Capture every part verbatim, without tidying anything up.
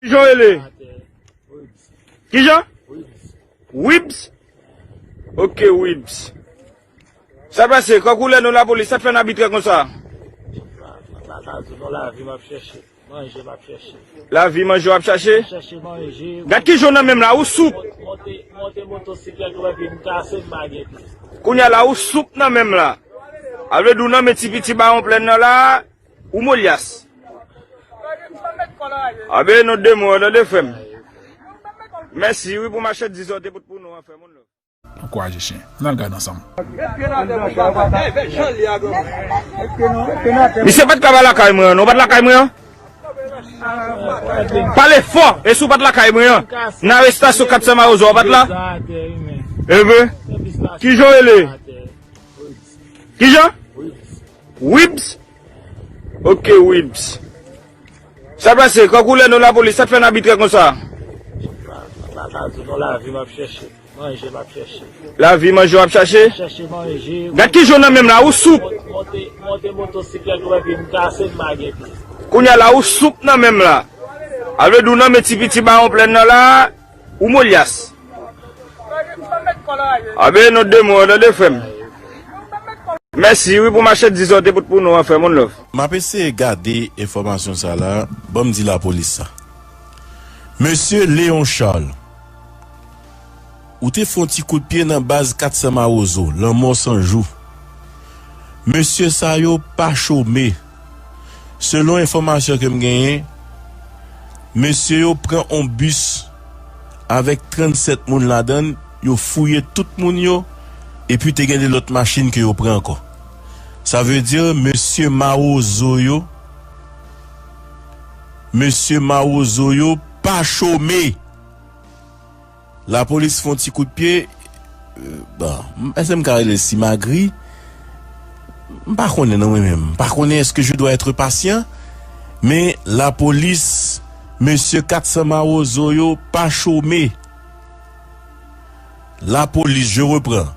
Kijan w rele? Kijan? Wibs? Ok, Wibs. Sa pase, kòkoulè nou lapolis, sa t fè n abitrè konsa? Lavi, manje w ap chache. Lavi, manje w ap chache? Gad kijan w nan menm la, ou soup. Monte, monte motosiklèt ou epi m kase m pa gen pye. Kounye a la, ou soup nan menm la. A vle di w nan men ti piti bawon plèn nan la, ou molyas. Abe, non de mo, tande frè m. Mèsi, wi, pou machandiz ou te pote pou nou an, frè m. Ankouraje chen. Ann al gade ansanm. Misye pa t ka ba lakay mwen an, non, ou pa t lakay mwen an? Pale fò, e si w pa t lakay mwen an? Nan arestasyon kat san mawozo, ou pa t la? Eve? Kijan w rele? Kijan? Wibs? Ok, Wibs. Sa pase, kòkoulè nou lapolis, sa t fè n abitrè konsa? Lavi, manje w ap chache. Lavi, manje w ap chache? Gad kijan w nan menm la, ou soup. Monte, monte motosiklèt ou epi m kase m pa gen pye. Kounye a la, ou soup nan menm la. A vle di w nan men ti piti bawon plèn nan la, ou molyas. Abe, non de mo, tande frè m. Mèsi, wi, pou machandiz ou te pote pou nou an, frè m, one love. M ap eseye gade enfòmasyon sa la, ban m di lapolis sa. Mesye Léon Charles, ou te fè yon ti kout pye nan baz kat san mawozo, lanmò san jou. Mesye sa yo pa chome. Selon enfòmasyon ke m genyen, mesye yo pran yon bis avèk trannsèt moun ladan l, yo fouye tout moun yo, epi te gen de lòt machin ke yo pran ankò. Sa vle di, mesye mawozo yo, mesye mawozo yo pa chome. Lapolis fè yon ti kout pye. Euh, bon, m- èske m ka rele l simagri? M pa konnen non mwen menm. M pa konnen, est-ce que je dois être patient? Men lapolis, mesye kat san mawozo yo pa chome. Lapolis, je reprends.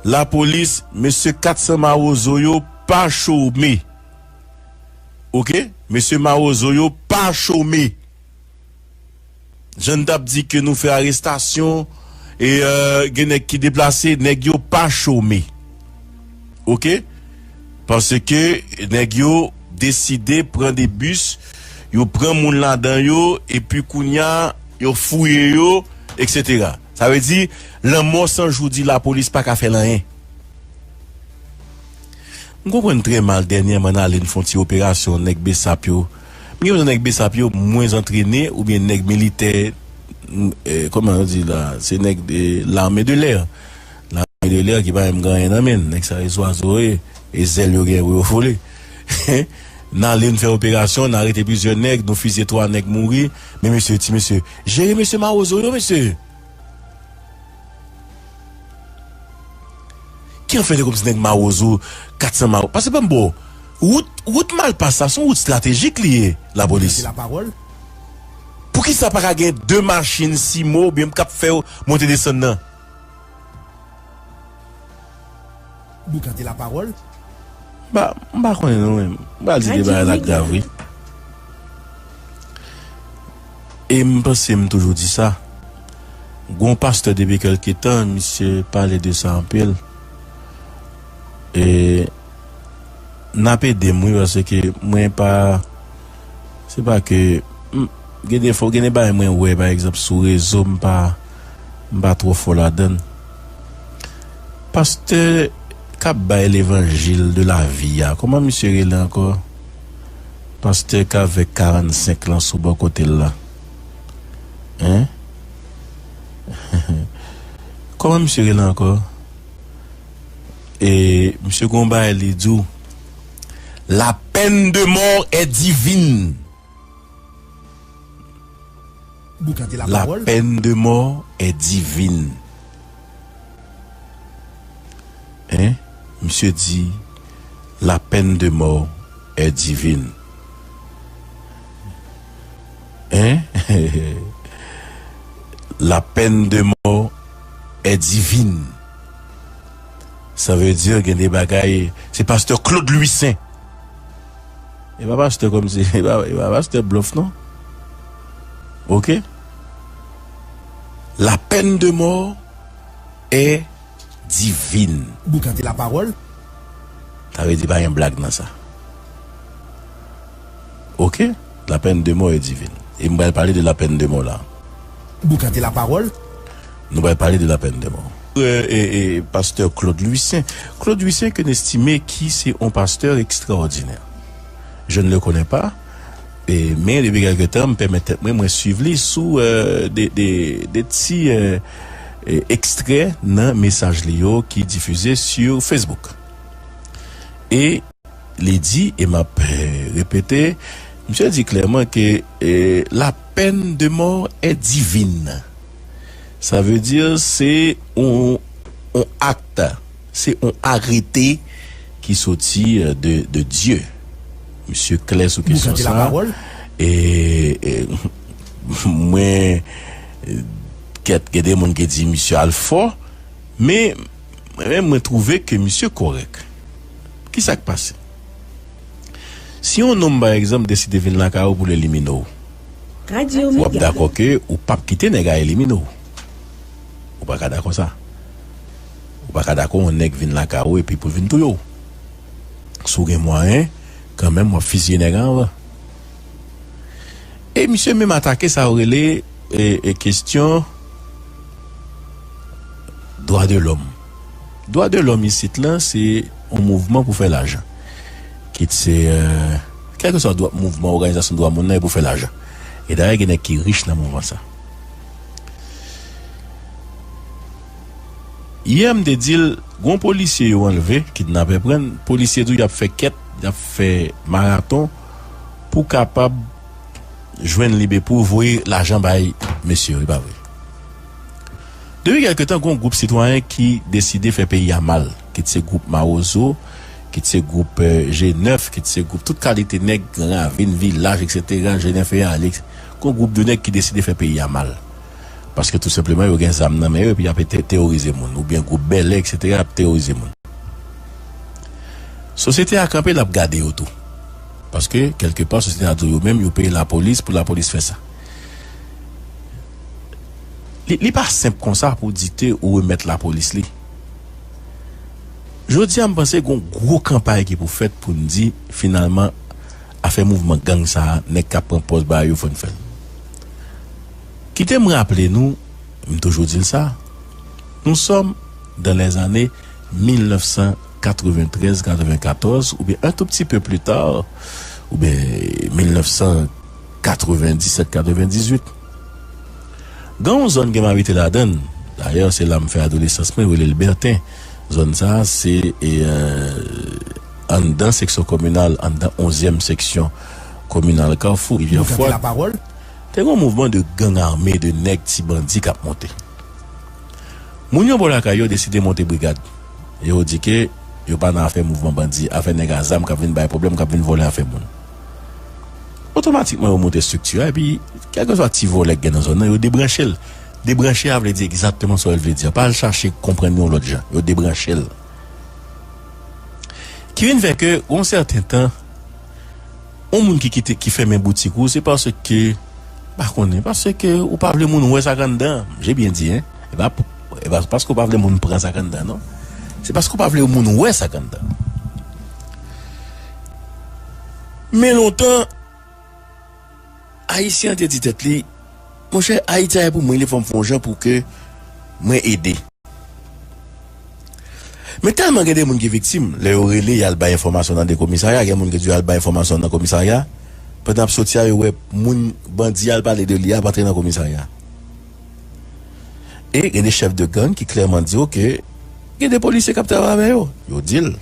Lapolis, mesye kat san mawozo yo pa chome. Ok? Mesye mawozo yo pa chome. Jan n t ap di ke nou fè arestasyon, e, euh, gen nèg ki deplase, nèg yo pa chome. Ok? Paske nèg yo deside pran de bis, yo pran moun ladan yo, epi kounye a, yo fouye yo, etsetera. Sa vle di, lanmò san jou di lapolis pa ka fè l anyen. M konprann trè mal dènyèman n ale n fè yon ti operasyon nèg Besap yo. M gen yon nèg Besap yo mwens antrene oubyen nèg militè, m- eh, kòman yo di la, se nèg de l'armée de l'air. L'armée de l'air ki pa menm gen anyen nan men l. Nèg sa yo zwazo ye, e zèl yo gen pou yo vole. N ale n fè operasyon, n arete plizyè nèg, nou fizye twa nèg mouri, men mesye, ti mesye, jere mesye mawozo yo, mesye. Ki an fè de kòmsi nèg mawozo, kat san mawo. Paske ban m bo, wout, wout Malpas la, se yon wout estratejik li ye, lapolis. Poukisa pa ka gen de machin simo oubyen k ap fè w monte desann nan? Boukante lapawòl. M pa, m pa konnen non, men m pral di de bagay la grav, wi. E m panse m toujou di sa. Gon pastè depi kèlke tan, misye pale de sa anpil. E n ap ede m, wi, paske mwen pa, se pa ke, m, gen de fwa, gen de bagay mwen wè, pa egzanp, sou rezo, m pa, m pa twò fò ladan l. Pastè k ap bay levanjil de lavi a, kòman misye rele ankò? Pastè k avèk karannsenk lan sou bò kote l la. Hein? Kòman misye rele ankò? E misye gon bagay li di w, la peine de mort est divine. Boukante la parole. La peine de mort est divine. Hein? Misye di, la peine de mort est divine. Hein? La peine de mort est divine. Sa vle di gen de bagay, se pastè Claude Louissaint. E pa pastè kòmsi, e pa, e pa pastè blòf non. Ok? La peine de mort est divine. Boukante lapawòl. Sa vle di pa gen blag nan sa. Ok? La peine de mort est divine. E m pral pale de la peine de mort la. Boukante lapawòl. Nou pral pale de la peine de mort. Euh, e, e, pastè Claude Louissaint. Claude Louissaint ke n estime ki se yon pastè ekstraòdinè. Je ne le connais pas. E, men depi kèlke tan, m pèmèt tèt mwen, mwen swiv li sou, euh, de, de, de ti, euh, e, ekstrè nan mesaj li yo ki difize sou Facebook. E li di, e m ap, eh, repete, misye di klèman ke, eh, la peine de mort est divine. Sa vle di, se yon, yon akt, se yon arete ki soti, eh, de, de Dye. Misye klè sou kesyon sa. E, e, mwen, eh, kèt, gen de moun ki di misye al fò, men mwen menm, mwen twouve ke misye kòrèk. Kisa k pase? Si yon nonm, pa egzanp, deside vin lakay ou pou l elimine w, w ap dakò ke ou p ap kite nèg a elimine w. Ou pa ka dakò sa. Ou pa ka dakò yon nèg vin lakay ou epi pou l vin touye w. Si w gen mwayen, kanmenm, w ap fiziye nèg a anvan. E misye menm atake sa yo rele, e, e, kesyon dwa de lòm. Dwa de lòm isit la, se yon mouvman pou fè lajan. Kit se, euh, kèlkeswa dwa, mouvman, òganizasyon dwa moun nan, e pou fè lajan. E dayè, gen nèg ki rich nan mouvman sa. Yè, m te di l, gon polisye yo anlve, kidnapè pran, polisye di w y ap fè kèt, y ap fè maraton pou kapab jwenn li, pou voye lajan bay mesye yo, e pa vre? Depi kèlke tan, gon gwoup sitwayen ki deside fè peyi a mal, kit se gwoup Mawozo, kit se gwoup, eh, G nèf, kit se gwoup tout kalite nèg, Gran Ravin, Vilaj, etsetera, Jenèf e ale, gon gwoup de nèg ki deside fè peyi a mal. Paske tou senpleman, yo gen zam nan men yo, epi y ap te-, teworize moun, oubyen gwoup bèlè, etsetera, ap teworize moun. Sosyete a kanpe, l ap gade yo tou. Paske, kèlkepa, sosyete a di w yo menm, yo peye lapolis pou lapolis fè sa. Li, li pa senp konsa pou di te ou remèt lapolis li. Jodi a, m panse gon gwo kanpay ki pou fèt pou n di, finalman, afè mouvman gang sa a, nèg k ap pran pòz ba yo, fò n fè l. Kite m raple nou, m toujou di l sa, nous sommes dans les années mil nèf san katreventrèz, katrevenkatòz, oubyen un tout petit peu plus tard, oubyen mil nèf san katrevendiset, katrevendizuit. Gen yon zòn ke m abite ladan l, dayè, se la m fè adolesans mwen, yo rele l Bèten. Zòn sa a, se, e, euh, anndan seksyon kominal, anndan onzyèm seksyon kominal Kafou, Rivyè Fwad. Te gen yon mouvman de gang ame, de nèg, ti bandi k ap monte. Moun yo bò lakay yo deside monte brigad. Yo di ke yo pa nan afè mouvman bandi, afè nèg a zam k ap vin bay pwoblèm, k ap vin vòlè afè moun. Otomatikman, yo monte estrikti a, epi, kèlkeswa ti vòlè k gen nan zòn nan, yo debranche l. Debranche a vle di egzakteman sa w vle di a. Pa al chache konprann yon lòt jan. Yo debranche l. Ki vin fè ke, yon sèten tan, yon moun ki kite, ki fèmen boutik ou, se paske, pa konnen, paske ou pa vle moun wè sa k anndan. J'ai bien dit, hein? E pa, e pa paske ou pa vle moun pran sa k anndan, non. Se paske ou pa vle moun wè sa k anndan. Men lontan, Ayisyen an te di tèt li, monchè, Ayiti a pou mwen, li fò m fè yon jan pou ke mwen ede. Men tèlman gen de moun ki viktim, lè yo rele, y al bay enfòmasyon nan de komisarya, gen moun ki di y al bay enfòmasyon nan komisarya, pandan y ap soti a, yo wè moun bandi y al pale de li a ap antre nan komisarya. E gen de chèf de gang ki klèman di w ke gen de polisye k ap travay avè yo. Yo di l.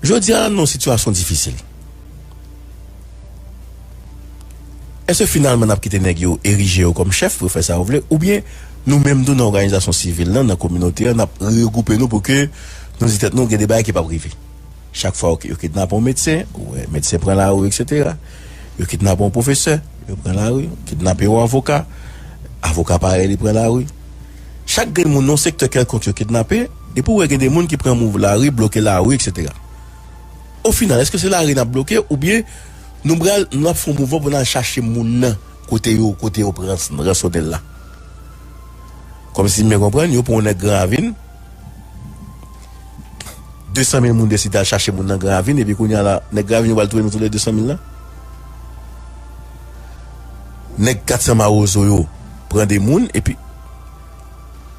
Jodi a, nou nan yon sitiyasyon difisil. Èske finalman n ap kite nèg yo erije yo kòm chèf pou yo fè sa yo vle? Oubyen nou menm tou nan òganizasyon sivil lan, nan kominote a, n ap regwoupe nou pou ke nou di tèt nou gen de bagay ki p ap rive? Chak fwa yo, yo kidnape yon medsen, ou wè, medsen pran lari, etsetera. Yo kidnape yon pwofesè, yo pran lari. Kidnape yon avoka, avoka parèy li pran lari. Chak grenn moun nan yon sektè kèlkonk yo kidnape, depi w wè gen de moun ki pran mouv lari, bloke lari, etsetera. Ofinal, èske se lari n ap bloke oubyen Nou pral, nou ap fè yon mouvman pou n al chache moun nan kote yo, kote yo pran ransonèl la. Kòmsi m byen konprann, yo pran yon nèg Gran Ravin, de san mil moun deside al chache moun nan Gran Ravin, epi kounye a la, nèg Gran Ravin yo pral touye nou tou lè de san mil la. Nèg kat san Mawozo yo pran de moun, epi,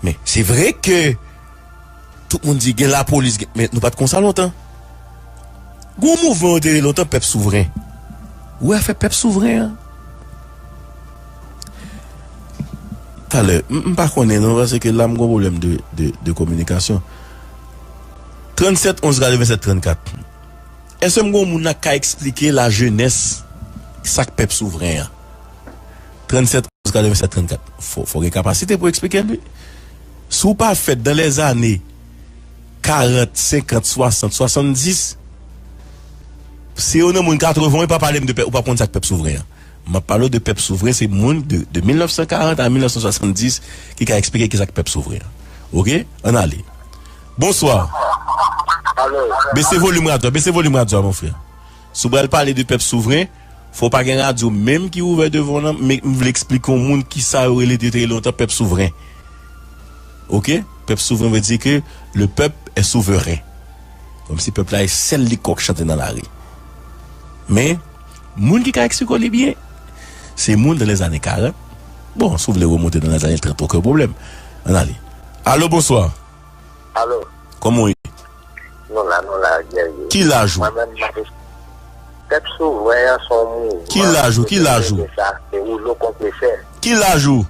men, se vre ke tout moun di gen lapolis, gen, men nou pa t konsa lontan. Gon mouvman yo te rele lontan Pèp Souvren. Ou wè afè Pèp Souvren an? Talè, m, m pa konnen non, paske la m gon pwoblèm de, de, de kominikasyon. Trannsèt onz katrevennsèt trannkat. Èske m gon moun la k ka eksplike lajenès sa k Pèp Souvren an? Trannsèt onz katrevennsèt trannkat. Fò, fò gen kapasite pou eksplike l, wi. Si w pa fèt dan lèzane karant, senkant, swasant, swasanndis, se yo nan moun katreven w, e pa pale m de pèp, ou pa konn sa k Pèp Souvren an. M ap pale w de Pèp Souvren, se moun de, de mil nèf san karant a mil nèf san swasanndis ki ka eksplike kisa k Pèp Souvren an. Oke? Ann ale. Bonswa. Alo. Bese volim radyo a, bese volim radyo a, mon frè. Si w pral pale de Pèp Souvren, fò w pa gen radyo menm ki ouvè devan w nan, men m vle eksplike yon moun kisa yo rele, te rele lontan Pèp Souvren. Oke? Pèp Souvren vle di ke le peuple est souverain. Kòmsi pèp la e sèl li k chante nan lari. Men, moun ki ka eksplike w li byen, se moun dan lèzane karant. Bon, si w vle remonte dan lèzane trant, okenn pwoblèm. Ann ale. Alo, bonswa. Alo. Kòman w ye? Nou la, nou la, Guerrier. Ki laj ou? Mwen menm, m ap es-, Pèp Souvren an se yon mouvman. Ki laj ou? Ki laj ou? Sa, se woulo konpresè. Ki laj ou?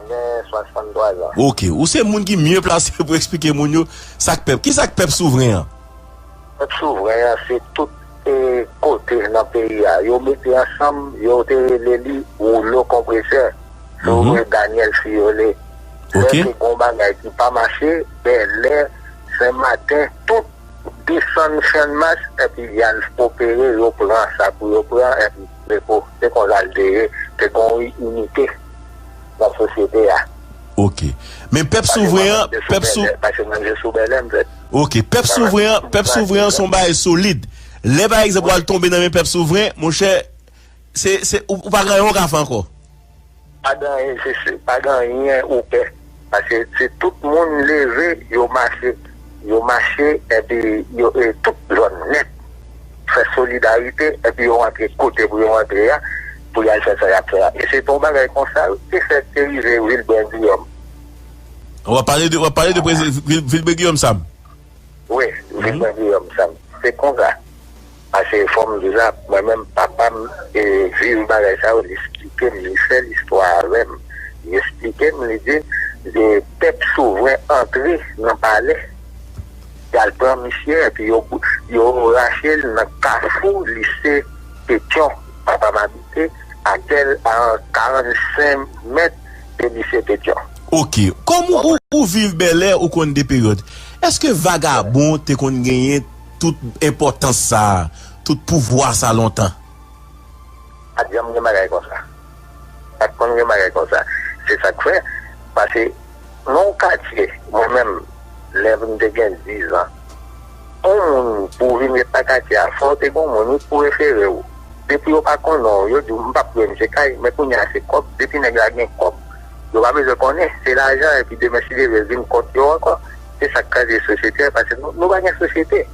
Mwen gen swasanntwa zan. Oke, ou se moun ki mye plase pou eksplike moun yo sa k pèp. Kisa k Pèp Souvren an? Pèp Souvren an, se tout, e, kote nan peyi a. Yo mete ansanm, yo te rele li woulo konpresè. Sou, mhm, Daniel Fiole. Lè, oke, te gon bagay ki pa mache, Bèlè, Senmaten, tout desann Channmas, epi y al opere, yo pran sa pou yo pran, epi depo. Se konsa l te ye, te gon inite nan sosyete a. Oke. Men Pèp Souvren an, Pèp Sou-, pase manje sou Bèlè, m fèt. Oke, Pèp Souvren an, Pèp Souvren an se yon bagay solid. Lè, pa egzanp, w al tonbe nan men Pèp Souvren, monchè, se, se, ou, ou pa gen anyen w ka fè ankò. Pa gen anyen, se, se, pa gen anyen ou pè. Paske se tout moun leve, yo mache. Yo mache, epi yo, e tout zòn nèt fè solidarite, epi yo rantre kote pou yo rantre a, pou y al fè sa y ap fè a. E se pa yon bagay konsa, wi, te fèt, te rive Vilbrè Giyòm. W ap pale de, w ap pale de prezi-, Vil-, Vilbrè Giyòm sa m. Wi, mhm. Vilbrè Giyòm sa m. Se konsa. Paske fò m di w sa, mwen menm, papa m, e, viv bagay sa yo, li eksplike m, li fè listwa avè m. Li eksplike m, li di, e, Pèp Souvren antre nan palè, y al pran misye, epi yo, yo rache l nan kafou lise Petyon. Papa m abite a kèl, a karannsenk mèt de lise Petyon. Oke. Kòm ou, ou, ou viv Bèlè, ou konn de peryòd. Èske vagabon te konn genyen tout enpòtans sa a, tout pouvwa sa lontan? Pa t janm gen bagay konsa. Pa t konn gen bagay konsa. Se sa k fè, paske nan yon katye, mwen menm, lè m te gen diz an, yon moun pou w vin ret nan katye a, fò w te gen yon moun, wi, pou refere w. Depi yo pa konnen w, yo di w, "M p ap lwe misye kay," men kounye a se kòb. Depi nèg la gen kòb, yo pa bezwen konnen, se lajan, epi demen si Dye vle, vin kont yo ankò. Se sa k kraze sosyete a, paske nou, nou pa gen sosyete.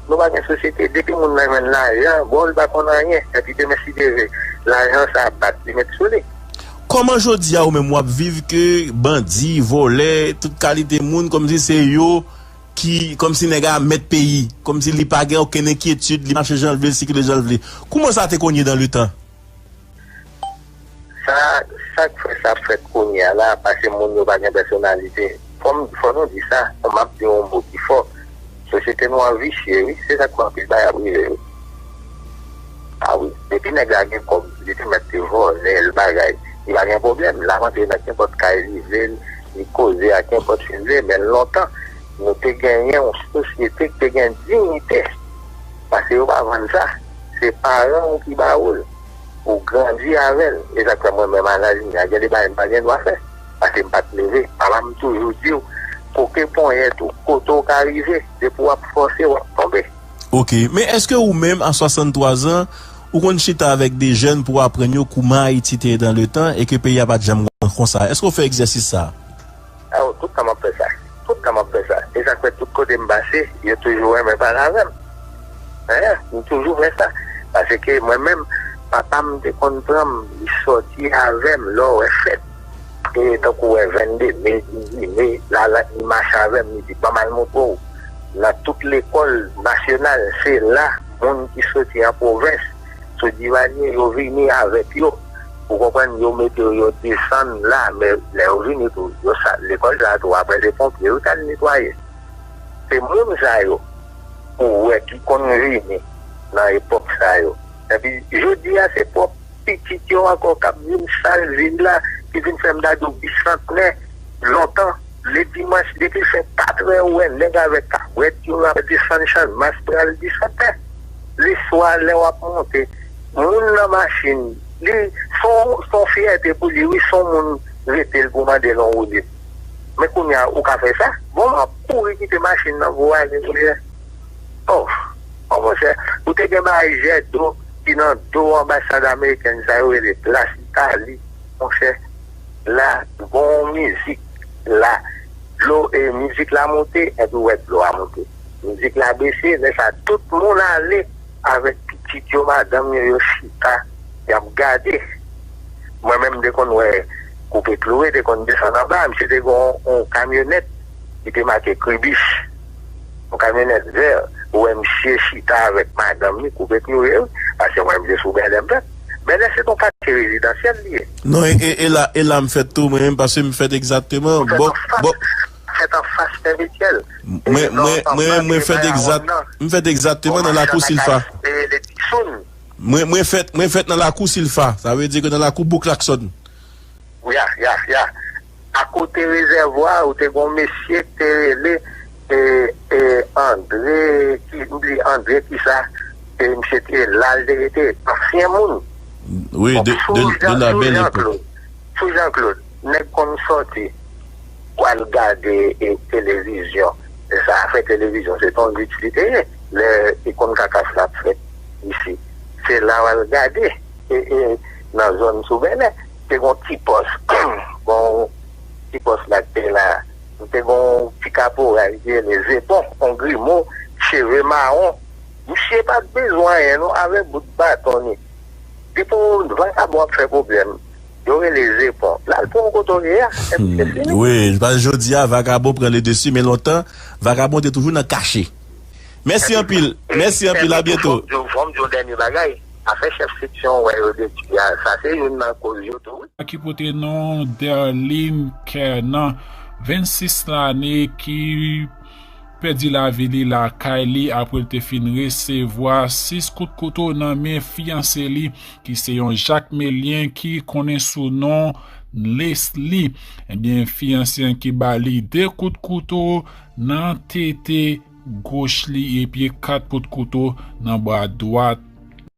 Nou pa gen sosyete. Depi moun nan jwenn lajan, bon, li pa konn anyen. Epi demen si Dye vle, lajan sa ap bat, li met sou li. Kòman jodi a ou menm w ap viv ke bandi, vòlè, tout kalite moun, kòmsi se yo ki, kòmsi nèg la mèt peyi, kòmsi li pa gen okenn enkyetid, li mache jan l vle, li sikile jan l vle. Kouman sa te konn ye dans le temps? Sa, sa k fè sa ap fèt kounye a la, paske moun yo pa gen pèsonalite. Fò m, fò nou di sa, m ap di yon mo ki fò. Sosyete nou an visye, wi. Se sa k fè anpil bagay ap rive, wi. A wi, depi nèg la gen kòb, li te mèt te vòlè l bagay. Li pa gen pwoblèm, l ap antre nan kenpòt kay li vle, li koze ak kenpòt fi l vle, men lontan, nou te genyen yon sosyete ki te gen diyite. Paske yo pa vann sa. Se paran w ki ba ou l. Ou grandi avè l. E sa k fè mwen menm a laj mwen an, gen de bagay m pa gen dwa fè. Paske m pa t leve. Papa m toujou di w, koke ponyèt ou, kote w ka rive, depi w ap fòse, w ap tonbe. Ok, men èske ou menm a swasanntwa zan, ou konn chita avèk de jèn pou w aprann yo kouman Ayiti te ye dans le temps e ke peyi a pa t janm konsa? Èske w fè egzèsis sa a? Aw, tout tan m ap fè sa. Tout tan m ap fè sa. E sa k fè tout kote m pase, yo toujou renmen pale avè m. Hein, m toujou fè sa. Paske mwen menm, papa m te konn pran m, li sòti avè m lè w wè fèt. E tankou w wè vennde me, dizuit me, la, la, li mache avè m, li di, "Ban m al montre w." Nan tout lekòl nasyonal, se la moun ki soti an pwovens, sou Divanye, yo vini avèk yo. Ou konprann, yo mete yo, yo desann la, men lè yo vini tou, yo sa, lekòl sa a tou, apre se ponpye yo t al netwaye. Se moun sa yo, ou wè, ki konn vini nan epòk sa yo. Epi, jodi a, se pwòp pitit yo ankò k ap vin sal vil la, ki vin fè m ta di w bisantnè. Lontan, ledimanch, depi l fè katrè, ou wè nèg avèk kabwèt yo ap desann Channmas pral bisantnè. Leswa, lè w ap monte, moun nan machin, li, se yon, se yon fyète pou li, wi, se yon moun rete l pou mande l yon woulib. Men kounye a, ou ka fè sa? Bon, m ap kouri kite machin nan pou w ale, kounye a. Oh, oh, monchè, ou te gen bagay jèt dlo ki nan do anbasad amerikèn sa yo rele Plas Itali, monchè. La, gon mizik la, dlo, e mizik la monte, epi ou wè dlo a monte. Mizik la bese, lè sa tout moun ale avèk pitit yo, madanm yo, yo chita, y ap gade. Mwen menm, m te konn wè Koupe Kloure te konn desann anba, misye te gen yon, yon kamyonèt ki te make Kribich. Yon kamyonèt vè, ou wè misye chita avèk madanm li, Koupe Kloure, wi, paske mwen, m te sou Bèlè, m fèt. Bèlè, se t yon katye rezidansyèl li ye. Non, e, e, e la, e la m fèt tou, mwen menm, paske m fèt egzakteman. Ou fèt anfas, fèt anfas Senvityèl. Mwen, mwen, mwen, mwen fèt egzat, m fèt egzakteman nan lakou Silfa. Mwen, mwen fèt, mwen fèt nan lakou Silfa. Sa vle di ke nan lakou Bouk Lakson. Ya, ya, ya. Akote rezèvwa a, ou te gon mesye ki te rele, e, e, Andre, ki, m bliye Andre kisa, e misye te la, l te rete, ansyen moun. Wi, de, de, de la belle époque. Sou Jean Claude, nèg konn sòti, pou al gade, e, televizyon. E sa, afè televizyon, se t yon lit li te ye, lè ikon kakaf la ap fèt isi. Se la w al gade, e, e, nan zòn sou Bèlè, te gon ti pòs, gon ti pòs la ki te la, te gon ti kaporal ki rele Zepon, yon grimo, cheve mawon. Misye pa t bezwen anyen non, avèk bout baton li. Depi yon vakabon ap fè pwoblèm, yo rele Zepon. L al pran w kote w ye a, epi se fini. Wi, paske jodi a, vakabon pran le dessus, men lontan, vakabon te toujou nan kache. Mèsi anpil. Mèsi anpil, a byento. Fò m di w, fò m di w dènye bagay. Afè chèf seksyon, wè, yo detwi a, sa se youn nan koz yo tou, wi. Ki pote non Derline Kernan, vennsis lane, ki pèdi lavi li lakay li apre l te fin resevwa sis kout kouto nan men fiyanse li, ki se yon Jakmelyen ki konnen sou non Leslie. Ebyen, fiyanse an ki ba li de kout kouto nan tete goch li epi kat kout kouto nan bra dwat,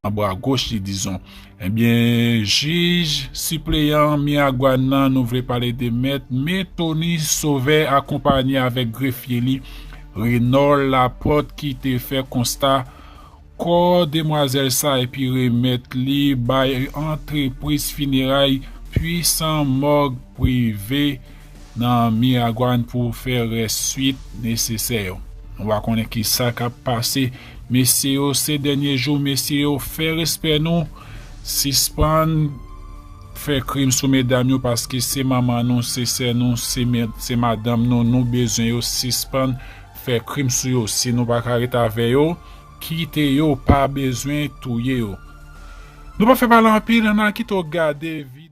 nan bra goch li, dizon. Ebyen, jij sipleyan Miragwàn nan, nou vle pale de Mèt Methony Sauveur, akonpaye avèk grefye li, Renol Laporte, ki te fè konsta kò demwazèl sa epi remèt li bay antrepriz fineray Puissant Morgue Privé nan Miragwàn pou fè rès swit nesesè yo. Nou pa konnen kisa k ap pase. Mesye yo, se dènye jou, mesye yo, fè respè nou. Sispann fè krim sou medam yo, paske se manman nou, se sè nou, se, se madanm nou, nou bezwen yo. Sispann fè krim sou yo. Si nou pa ka ret avè yo, kite yo, pa bezwen touye yo. Nou pa fè pale anpil, ann al kite w gade vi.